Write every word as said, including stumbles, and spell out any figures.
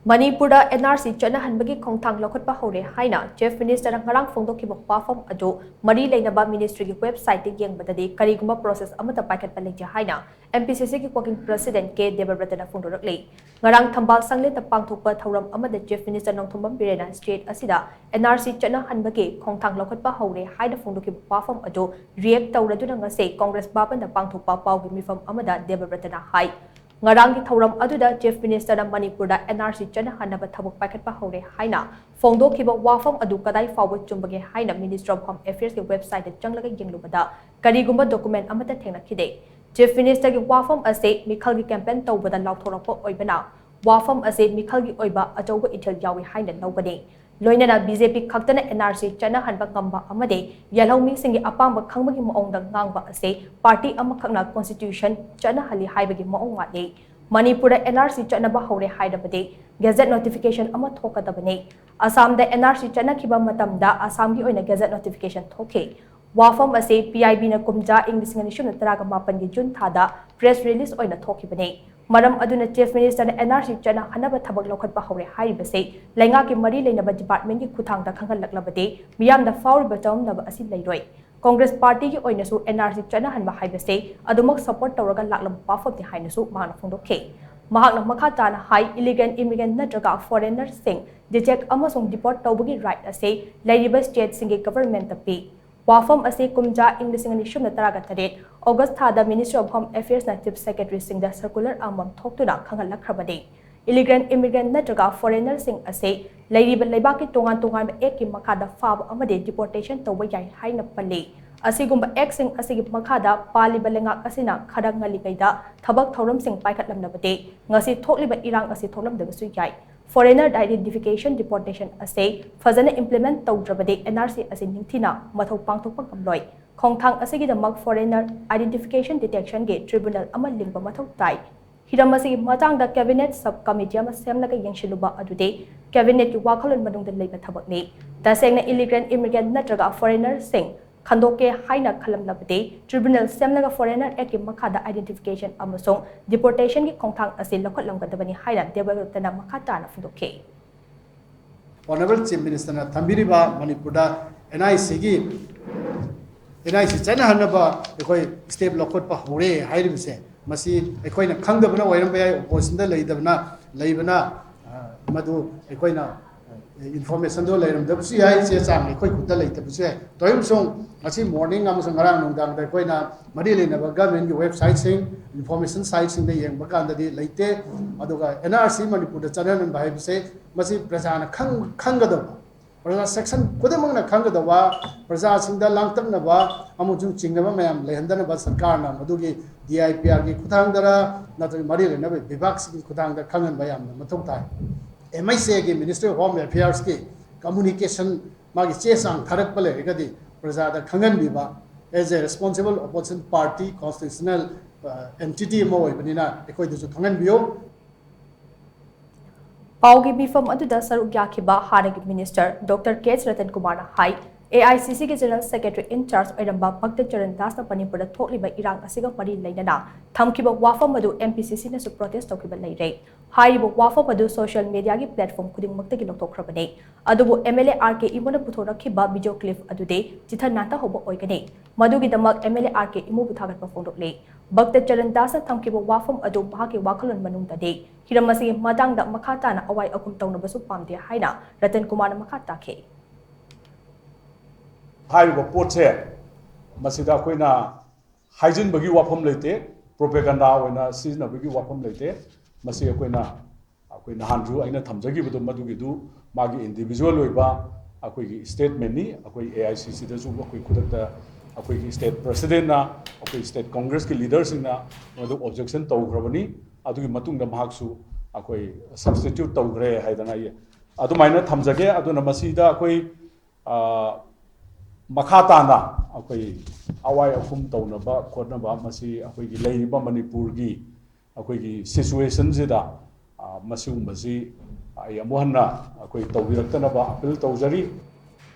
ꯃꯅꯤꯄꯨꯔꯗ NRC ꯆꯠꯅꯍꯟꯕꯒꯤ ꯈꯣꯡꯊꯥꯡ ꯂꯧꯈꯠꯄ ꯍꯧꯔꯦ ꯍꯥꯏꯅ Chief Ministerꯅ ꯉꯔꯥꯡ ꯐꯣꯡꯗꯣꯛꯈꯤꯕ ꯋꯥꯐꯝ ꯑꯗꯨ ꯃꯔꯤ ꯂꯩꯅꯕ ministryꯒꯤ websiteꯇ ꯌꯦꯡꯕꯗꯗꯤ ꯀꯔꯤꯒꯨꯝꯕ process ꯑꯃꯠꯇ ꯄꯥꯏꯈꯠꯄ ꯂꯩꯇꯦ ꯍꯥꯏꯅ MPCCꯒꯤ working president ꯀꯦ ꯗꯦꯕꯕ꯭ꯔꯇꯅ ꯐꯣꯡꯗꯣꯔꯛꯂꯤ꯫ ꯉꯔꯥꯡ ꯊꯝꯕꯥꯜ ꯁꯪꯂꯦꯟꯗ ꯄꯥꯡꯊꯣꯛꯄ ꯊꯧꯔꯝ ꯑꯃꯗ Chief Minister ꯅꯣꯡꯊꯣꯝꯕꯝ ꯕꯤꯔꯦꯟꯅ state ꯑꯁꯤꯗ NRC ꯆꯠꯅꯍꯟꯕꯒꯤ ꯈꯣꯡꯊꯥꯡ ꯂꯧꯈꯠꯄ ꯍꯧꯔꯦ ꯍꯥꯏꯅ ꯐꯣꯡꯗꯣꯛꯈꯤꯕ ꯋꯥꯐꯝ ꯑꯗꯨ react ꯇꯧꯔꯗꯨꯅ ꯉꯁꯤ Congress ꯚꯕꯟꯗ ꯄꯥꯡꯊꯣꯛꯄ ꯄꯥꯎꯒꯤ ꯃꯤꯐꯝ ꯑꯃꯗ ꯗꯦꯕꯕ꯭ꯔꯇꯅ ꯍꯥꯏ꯫ ꯉꯔꯥꯡꯒꯤ ꯊꯧꯔꯝ ꯑꯗꯨꯗ Chief Ministerꯅ ꯃꯅꯤꯄꯨꯔꯗ NRC ꯆꯠꯅꯍꯟꯅꯕ ꯊꯕꯛ ꯄꯥꯏꯈꯠꯄ ꯍꯧꯔꯦ ꯍꯥꯏꯅ ꯐꯣꯡꯗꯣꯛꯈꯤꯕ ꯋꯥꯐꯝ ꯑꯗꯨ ꯀꯗꯥꯏ ꯐꯥꯎꯕ ꯆꯨꯝꯕꯒꯦ ꯍꯥꯏꯅ Ministry of Home Affairsꯀꯤ websiteꯇ ꯆꯪꯂꯒ ꯌꯦꯡꯂꯨꯕꯗ ꯀꯔꯤꯒꯨꯝꯕ document ꯑꯃꯠꯇ ꯊꯦꯡꯅꯈꯤꯗꯦ꯫ Chief Ministerꯒꯤ ꯋꯥꯐꯝ ꯑꯁꯤ ꯃꯤꯈꯜꯒꯤ campaign ꯇꯧꯕꯗ ꯂꯥꯎꯊꯣꯔꯛꯄ ꯑꯣꯏꯕꯅ ꯋꯥꯐꯝ ꯑꯁꯤ ꯃꯤꯈꯜꯒꯤ ꯑꯣꯏꯕ ꯑꯆꯧꯕ ꯏꯊꯤꯜ ꯌꯥꯎꯏ ꯍꯥꯏꯅ ꯂꯧꯒꯅꯤ꯫ ꯂꯣꯏꯅꯅ BJP ꯈꯛꯇꯅ NRC ꯆꯠꯅꯍꯟꯕ ꯉꯝꯕ ꯑꯃꯗꯤ ꯌꯦꯜꯍꯧꯃꯤꯁꯤꯡꯒꯤ ꯑꯄꯥꯝꯕ ꯈꯪꯕꯒꯤ ꯃꯑꯣꯡꯗ ꯉꯥꯡꯕ ꯑꯁꯤ party ꯑꯃꯈꯛꯅ constitution ꯆꯠꯅꯍꯜꯂꯤ ꯍꯥꯏꯕꯒꯤ ꯃꯑꯣꯡ ꯃꯥꯜꯂꯤ꯫ ꯃꯅꯤꯄꯨꯔꯗ NRC ꯆꯠꯅꯕ ꯍꯧꯔꯦ ꯍꯥꯏꯔꯕꯗꯤ gazette notification ꯑꯃ ꯊꯣꯛꯀꯗꯕꯅꯤ꯫ ꯑꯁꯥꯝꯗ NRC ꯆꯠꯅꯈꯤꯕ ꯃꯇꯝꯗ ꯑꯁꯥꯝꯒꯤ ꯑꯣꯏꯅ gazette notification ꯊꯣꯛꯈꯤ꯫ ꯋꯥꯐꯝ ꯑꯁꯤ PIBꯅ ꯀꯨꯝꯖꯥ ꯏꯪ ꯂꯤꯁꯤꯡ ꯑꯅꯤ ꯁꯨꯞꯅ ꯇꯔꯥꯒ ꯃꯥꯄꯟꯒꯤ June ꯊꯥꯗ press release ꯑꯣꯏꯅ ꯊꯣꯛꯈꯤꯕꯅꯤ꯫ ꯃꯔꯝ ꯑꯗꯨꯅ Chief Ministerꯅ NRC ꯆꯠꯅꯍꯟꯅꯕ ꯊꯕꯛ ꯂꯧꯈꯠꯄ ꯍꯧꯔꯦ ꯍꯥꯏꯔꯤꯕꯁꯤ ꯂꯩꯉꯥꯛꯀꯤ ꯃꯔꯤ ꯂꯩꯅꯕ departmentꯀꯤ ꯈꯨꯠꯊꯥꯡꯗ ꯈꯪꯍꯜꯂꯛꯂꯕꯗꯤ ꯃꯤꯌꯥꯝꯗ ꯐꯥꯎꯔꯤꯕ ꯆꯃꯝꯅꯕ ꯑꯁꯤ ꯂꯩꯔꯣꯏ꯫ Congress partyꯒꯤ ꯑꯣꯏꯅꯁꯨ NRC ꯆꯠꯅꯍꯟꯕ ꯍꯥꯏꯕꯁꯤ ꯑꯗꯨꯃꯛ support ꯇꯧꯔꯒ ꯂꯥꯛꯂꯕ ꯋꯥꯐꯝꯅꯤ ꯍꯥꯏꯅꯁꯨ ꯃꯍꯥꯛꯅ ꯐꯣꯡꯗꯣꯛꯈꯤ꯫ ꯃꯍꯥꯛꯅ ꯃꯈꯥ ꯇꯥꯅ ꯍꯥꯏ, illegal immigrant ꯅꯠꯇ꯭ꯔꯒ foreignerꯁꯤꯡ detect ꯑꯃꯁꯨꯡ deport ꯇꯧꯕꯒꯤ right ꯑꯁꯤ ꯂꯩꯔꯤꯕ stateꯁꯤꯡꯒꯤ governmentꯇ ꯄꯤ꯫ ꯋꯥꯐꯝ ꯑꯁꯤ ꯀꯨꯝꯖꯥ ꯏꯪ ꯂꯤꯁꯤꯡ ꯑꯅꯤ ꯁꯨꯞꯅ ꯇꯔꯥꯒ ꯇꯔꯦꯠ August ꯊꯥꯗ Ministry of Home Affairsꯅ Chief Secretaryꯁꯤꯡꯗ circular ꯑꯃꯃꯝ ꯊꯣꯛꯇꯨꯅ ꯈꯪꯍꯜꯂꯛꯈ꯭ꯔꯕꯅꯤ꯫ Illegal immigrant ꯅꯠꯇ꯭ꯔꯒ foreignerꯁꯤꯡ ꯑꯁꯤ ꯂꯩꯔꯤꯕ ꯂꯩꯕꯥꯛꯀꯤ ꯇꯣꯉꯥꯟ ꯇꯣꯉꯥꯟꯕ actꯀꯤ ꯃꯈꯥꯗ ꯐꯥꯕ ꯑꯃꯗꯤ deportation ꯇꯧꯕ ꯌꯥꯏ ꯍꯥꯏꯅ ꯄꯜꯂꯤ꯫ ꯑꯁꯤꯒꯨꯝꯕ actꯁꯤꯡ ꯑꯁꯤꯒꯤ ꯃꯈꯥꯗ ꯄꯥꯜꯂꯤꯕ ꯂꯩꯉꯥꯛ ꯑꯁꯤꯅ ꯈꯔ ꯉꯜꯂꯤꯉꯩꯗ ꯊꯕꯛ ꯊꯧꯔꯝꯁꯤꯡ ꯄꯥꯏꯈꯠꯂꯝꯂꯕꯗꯤ ꯉꯁꯤ ꯊꯣꯛꯂꯤꯕ ꯏꯔꯥꯡ ꯑꯁꯤ ꯊꯣꯛꯂꯝꯗꯕꯁꯨ ꯌꯥꯏ꯫ Foreigner identification deportation ꯑꯁꯤ ꯐꯖꯅ implement ꯇꯧꯗ꯭ꯔꯕꯗꯤ NRC ꯑꯁꯤ ꯅꯤꯡꯊꯤꯅ ꯃꯊꯧ ꯄꯥꯡꯊꯣꯛꯄ ꯉꯝꯂꯣꯏ꯫ ꯈꯣꯡꯊꯥꯡ ꯑꯁꯤꯒꯤꯗꯃꯛ foreigner identification detectionꯒꯤ tribunal ꯑꯃ ꯂꯤꯡꯕ ꯃꯊꯧ ꯇꯥꯏ꯫ ꯍꯤꯔꯝ ꯑꯁꯤꯒꯤ ꯃꯇꯥꯡꯗ cabinet sub committee ꯑꯃ ꯁꯦꯝꯂꯒ ꯌꯦꯡꯁꯤꯜꯂꯨꯕ ꯑꯗꯨꯗꯤ cabinetꯀꯤ ꯋꯥꯈꯜꯂꯣꯟ ꯃꯅꯨꯡꯗ ꯂꯩꯕ ꯊꯕꯛꯅꯤ꯫ ꯇꯁꯦꯡꯅ illegal immigrant ꯅꯠꯇ꯭ꯔꯒ foreignerꯁꯤꯡ ꯈꯟꯗꯣꯛꯀꯦ ꯍꯥꯏꯅ ꯈꯜꯂꯝꯂꯕꯗꯤ, tribunal ꯁꯦꯝꯂꯒ Foreigner Act ꯀꯤ ꯃꯈꯥꯗ identification ꯑꯃꯁꯨꯡ deportation ꯒꯤ ꯈꯣꯡꯊꯥꯡ ꯑꯁꯤ ꯂꯧꯈꯠꯂꯝꯒꯗꯕꯅꯤ ꯍꯥꯏꯅ ꯗꯦꯕꯒ꯭ꯔꯨꯞꯇꯅ ꯃꯈꯥ ꯇꯥꯅ ꯐꯣꯡꯗꯣꯛꯈꯤ꯫ Honourable Chief Minister ꯅ ꯊꯝꯕꯤꯔꯤꯕ ꯃꯅꯤꯄꯨꯔꯗ N I C ꯒꯤ, N I C ꯆꯠꯅꯍꯟꯅꯕ ꯑꯩꯈꯣꯏ step ꯂꯧꯈꯠꯄ ꯍꯧꯔꯦ ꯍꯥꯏꯔꯤꯕꯁꯦ, ꯃꯁꯤ ꯑꯩꯈꯣꯏꯅ ꯈꯪꯗꯕꯅ ꯑꯣꯏꯔꯝꯕ ꯌꯥꯏ, opposition ꯗ ꯂꯩꯇꯕꯅ, ꯂꯩꯕꯅ, ꯑ, ꯃꯗꯨ ꯑꯩꯈꯣꯏꯅ, ꯑ, information ꯗꯣ ꯂꯩꯔꯝꯗꯕꯁꯨ ꯌꯥꯏ, ꯆꯦ ꯆꯥꯡ ꯑꯩꯈꯣꯏ ꯈꯨꯠꯇ ꯂꯩꯇꯕꯁꯨ ꯌꯥꯏ꯫ ꯇꯧꯏꯒꯨꯝꯕꯁꯨꯡ ꯉꯁꯤ morning ꯑꯃꯁꯨꯡ ꯉꯔꯥꯡ ꯅꯨꯡꯗꯥꯡꯗ ꯑꯩꯈꯣꯏꯅ ꯃꯔꯤ ꯂꯩꯅꯕ government ꯒꯤ website ꯁꯤꯡ, information site ꯁꯤꯡꯗ ꯌꯦꯡꯕ ꯀꯥꯟꯗꯗꯤ ꯂꯩꯇꯦ꯫ ꯑꯗꯨꯒ N R C ꯃꯅꯤꯄꯨꯔꯗ ꯆꯠꯅꯍꯟꯕ ꯍꯥꯏꯕꯁꯦ ꯃꯁꯤ ꯄ꯭ꯔꯖꯥꯅ ꯈꯪ-, ꯈꯪꯒꯗꯕ, ꯄ꯭ꯔꯖꯥ section ꯈꯨꯗꯤꯡꯃꯛꯅ ꯈꯪꯒꯗꯕ, ꯄ꯭ꯔꯖꯥꯁꯤꯡꯗ ꯂꯥꯡꯇꯛꯅꯕ ꯑꯃꯁꯨꯡ ꯆꯤꯡꯅꯕ ꯃꯌꯥꯝ ꯂꯩꯍꯟꯗꯅꯕ ꯁꯔꯀꯥꯔꯅ ꯃꯗꯨꯒꯤ D I P R ꯒꯤ ꯈꯨꯠꯊꯥꯡꯗꯔ ꯅꯠꯇ꯭ꯔꯒ ꯃꯔꯤ ꯂꯩꯅꯕ ꯕꯤꯚꯥꯒꯁꯤꯡꯒꯤ ꯈꯨꯠꯊꯥꯡꯗ ꯈꯪꯍꯟꯕ ꯌꯥꯝꯅ ꯃꯊꯧ ꯇꯥꯏ꯫ M H A ꯒꯤ, Ministry of Home Affairs ꯀꯤ communication, ꯃꯥꯒꯤ ꯆꯦ ꯆꯥꯡ ꯊꯥꯔꯛꯄ ꯂꯩꯔꯒꯗꯤ ꯄ꯭ꯔꯖꯥꯗ ꯈꯪꯍꯟꯕꯤꯕ, as a responsible opposition party, constitutional, ꯑ, entity ꯑꯃ ꯑꯣꯏꯕꯅꯤꯅ ꯑꯩꯈꯣꯏꯗꯁꯨ ꯈꯪꯍꯟꯕꯤꯌꯨ꯫ ꯄꯥꯎꯒꯤ ꯃꯤꯐꯝ ꯑꯗꯨꯗ ꯁꯔꯨꯛ ꯌꯥꯈꯤꯕ ꯍꯥꯟꯅꯒꯤ Minister Doctor K H Ratan ꯀꯨꯃꯥꯔꯅ ꯍꯥꯏ, A I C C ꯒꯤ General Secretary in charge ꯑꯣꯏꯔꯝꯕ ꯚꯛꯇ ꯆꯔꯟ ꯗꯥꯁꯅ ꯃꯅꯤꯄꯨꯔꯗ ꯊꯣꯛꯂꯤꯕ ꯏꯔꯥꯡ ꯑꯁꯤꯒ ꯃꯔꯤ ꯂꯩꯅꯅ ꯊꯝꯈꯤꯕ ꯋꯥꯐꯝ ꯑꯗꯨ M P C C ꯅꯁꯨ protest ꯇꯧꯈꯤꯕ ꯂꯩꯔꯦ꯫ ꯍꯥꯏꯔꯤꯕ ꯋꯥꯐꯝ ꯑꯗꯨ social media ꯒꯤ platform ꯈꯨꯗꯤꯡꯃꯛꯇꯒꯤ ꯂꯧꯊꯣꯛꯈ꯭ꯔꯕꯅꯤ꯫ ꯑꯗꯨꯕꯨ M L A R K ꯏꯃꯣꯅ ꯄꯨꯊꯣꯔꯛꯈꯤꯕ video clip ꯑꯗꯨꯗꯤ ꯆꯤꯊ ꯅꯥꯟꯊꯍꯧꯕ ꯑꯣꯏꯒꯅꯤ꯫ ꯃꯗꯨꯒꯤꯗꯃꯛ M L A R K ꯏꯃꯣꯕꯨ ꯊꯥꯒꯠꯄ ꯐꯣꯡꯗꯣꯛꯂꯤ꯫ ꯚꯛꯇ ꯆꯔꯟ ꯗꯥꯁꯅ ꯊꯝꯈꯤꯕ ꯋꯥꯐꯝ ꯑꯗꯨ ꯃꯍꯥꯛꯀꯤ ꯋꯥꯈꯜꯂꯣꯟ ꯃꯅꯨꯡꯗꯗꯤ ꯍꯤꯔꯝ ꯑꯁꯤꯒꯤ ꯃꯇꯥꯡꯗ ꯃꯈꯥ ꯇꯥꯅ ꯑꯋꯥꯏ ꯑꯈꯨꯝ ꯇꯧꯅꯕꯁꯨ ꯄꯥꯝꯗꯦ ꯍꯥꯏꯅ ꯔꯇꯟ ꯀꯨꯃꯥꯔꯅ ꯃꯈꯥ ꯇꯥꯈꯤ꯫ ꯍꯥꯏꯔꯤꯕ ꯄꯣꯠꯁꯦ ꯃꯁꯤꯗ ꯑꯩꯈꯣꯏꯅ ꯍꯥꯏꯖꯤꯟꯕꯒꯤ ꯋꯥꯐꯝ ꯂꯩꯇꯦ, propaganda ꯑꯣꯏꯅ ꯁꯤꯖꯤꯟꯅꯕꯒꯤ ꯋꯥꯐꯝ ꯂꯩꯇꯦ꯫ ꯃꯁꯤ ꯑꯩꯈꯣꯏꯅ, ꯑꯩꯈꯣꯏ ꯅꯍꯥꯟꯁꯨ ꯑꯩꯅ ꯊꯝꯖꯈꯤꯕꯗꯣ ꯃꯗꯨꯒꯤꯗꯨ ꯃꯥꯒꯤ individual ꯑꯣꯏꯕ ꯑꯩꯈꯣꯏꯒꯤ statement ꯅꯤ꯫ ꯑꯩꯈꯣꯏ A I C C ꯗꯁꯨ ꯑꯩꯈꯣꯏ ꯈꯨꯗꯛꯇ ꯑꯩꯈꯣꯏꯒꯤ state president ꯅ, ꯑꯩꯈꯣꯏ state Congress ꯀꯤ leader ꯁꯤꯡꯅ ꯃꯗꯨ objection ꯇꯧꯈ꯭ꯔꯕꯅꯤ꯫ ꯑꯗꯨꯒꯤ ꯃꯇꯨꯡꯗ ꯃꯍꯥꯛꯁꯨ ꯑꯩꯈꯣꯏ substitute ꯇꯧꯈ꯭ꯔꯦ ꯍꯥꯏꯗꯅ ꯑꯩ ꯑꯗꯨꯃꯥꯏꯅ ꯊꯝꯖꯒꯦ꯫ ꯑꯗꯨꯅ ꯃꯁꯤꯗ ꯑꯩꯈꯣꯏ, ꯑ, ꯃꯈꯥ ꯇꯥꯅ ꯑꯩꯈꯣꯏ ꯑꯋꯥꯏ ꯑꯈꯨꯝ ꯇꯧꯅꯕ ꯈꯣꯠꯅꯕ, ꯃꯁꯤ ꯑꯩꯈꯣꯏꯒꯤ ꯂꯩꯔꯤꯕ ꯃꯅꯤꯄꯨꯔꯒꯤ ꯑꯩꯈꯣꯏꯒꯤ situation ꯁꯤꯗ, ꯑ, ꯃꯁꯤꯒꯨꯝꯕꯁꯤ ꯑꯩ ꯑꯃꯨꯛ ꯍꯟꯅ ꯑꯩꯈꯣꯏ ꯇꯧꯕꯤꯔꯛꯇꯅꯕ appeal ꯇꯧꯖꯔꯤ꯫